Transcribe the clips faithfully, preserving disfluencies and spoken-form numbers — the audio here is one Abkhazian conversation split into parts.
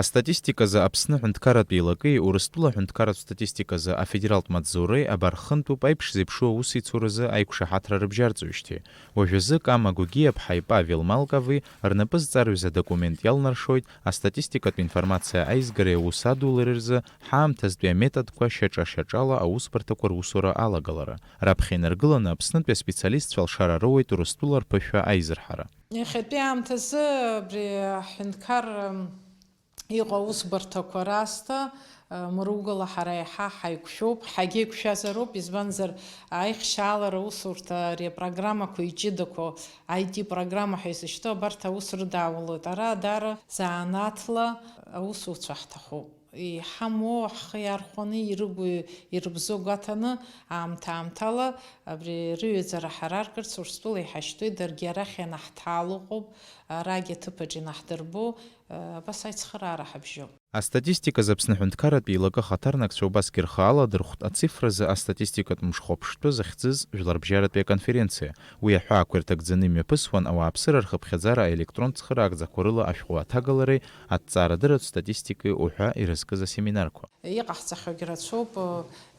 Астатистиказы Аԥсны аҳәынҭқарратә еилакеи Урыстәыла аҳәынҭқарратә статистиказы афедералтә маҵзуреи абарххынтәуп аиԥш зеиԥшу аусеицуразы аиқәшаҳаҭра рыбжьарҵоижьҭеи. Уажәазы Кама Гогиаԥҳаи Павел Малкови рнапы зҵарҩыз адокумент иалнаршоит астатистикатә информациа аизгареи аус адулареи рзы ҳаамҭазтәи аметодқәа шьаҿа-шьаҿала аусбарҭақәа русура алагалара. Раԥхьа инаргыланы Аԥснытәи аспециалистцәа алшара роуеит Урыстәыла рԥышәа аизырҳара. Иахьатәи аамҭазы абри аҳәынҭқар, м, иҟоу аусбарҭақәа раасҭа, ы, мыругала ҳара еиҳа ҳаиқәшәоуп, ҳагьеиқәшәазароуп, избанзар, аихшьаалара аусурҭа ари апрограммақәа иҷыдақәоу, I T программа ҳәа изышьҭоу абарҭ аус рыдаулоит. Ара даара занааҭла аусуцәа ҳҭахуп. Иҳамоу ҳхы иархәаны ирыгу, ирыбзоу гәаҭаны, аамҭа-аамҭала абри рыҩаӡара ҳараркырц Урыстәыла иҳашьҭуеит, даргьы арахь ианаҳҭаало ыҟоуп, арагь аҭыԥаҿ инаҳдырбо, абас аицхыраара ҳабжьоуп. Астатистиказы Аԥсны аҳәынҭқарратә еилакы ахаҭарнакцәа убасгьы рхы аладырхәт ацифразы астатистикатә мшхәаԥштәы захьӡыз жәларбжьаратәи аконференциа. Уи аҳәаақәа ирҭагӡаны имҩаԥысуан ауааԥсыра рхыԥхьаӡара аелектрон цхыраагӡақәа рыла ашәҟәы аҭагалареи аҭҵаарадырратә статистикеи уҳәа ирызкыз асеминарқәа. Иҟаҳҵахьоугь рацәоуп,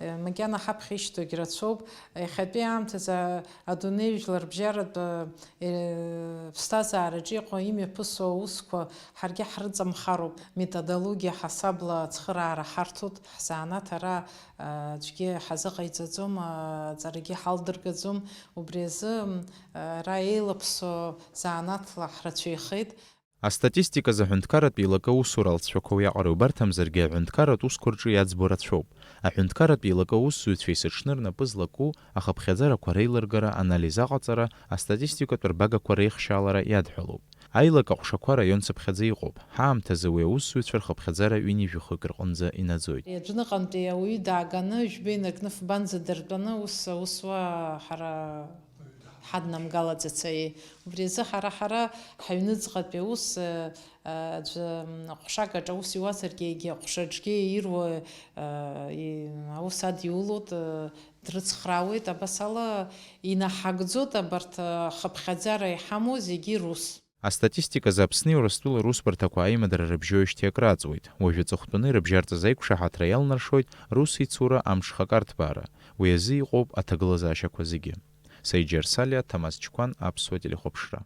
э, макьана ҳаԥхьа ишьҭоугь рацәоуп. Иахьатәи аамҭазы адунеи жәларбжьаратә, э, ԥсҭазаараҿы иҟоу имҩаԥысуа аусқәа ҳаргьы ҳрыҵамхароуп. Методологиа ҳасабла ацхыраара ҳарҭоит. Ҳзанааҭ ара, э, аӡәгьы ҳазыҟаиҵаӡом, э, аҵарагьы ҳалдыргаӡом. Убри азы, м, ара еилаԥсоу занааҭла ҳрацәаҩхеит. Астатистиказы аҳәынҭқарратә еилакы аусура алҵшәақәа уиаҟара иубарҭамзаргьы, аҳәынҭқарратә усқәа рҿы иаӡбо рацәоуп. Аҳәынҭқарратә еилакы аусзуҩцәа есыҽны рнапы злаку ахыԥхьаӡарақәа реилыргара, анализ аҟаҵара, астатистикатә рбагақәа реихшьаалара иадҳәалоуп. Аилак аҟәшақәа араион цыԥхьаӡа иҟоуп. Ҳаамҭазы уи аусзуҩцәа рхыԥхьаӡара ҩынҩажәи хәҩык рҟынӡа инаӡоит. Аӡәныҟантәи ауаҩы дааганы, жәбеи наркны фбанӡа дыртәаны ус аусуа ҳара ҳаднамгалаӡац, аиеи. Убри азы ҳара, ҳара ҳаҩныҵҟатәи аус, э, э, аӡәы, м, ҟәшак аҿы аус иуазаргьы, егьи аҟәшаҿгьы ируа, э, и-, аус адиулоит, э, дрыцхраауеит, абас ала инаҳагӡоит абарҭ, э, хыԥхьаӡара иҳамоу зегьы рус. Астатистиказы Аԥсни Урыстәылеи русбарҭақәа аимадара рыбжьоижьҭеи акрааҵуеит. Уажә аҵыхәтәаны ирыбжьарҵаз аиқәшаҳаҭра иалнаршоит рус ицура амҽхак арҭбаара. Уи азы иҟоуп аҭагылазаашьақәа зегьы. Саиџьар Салиа, Ҭамаз Чқәан, Аԥсуа телехәаԥшра.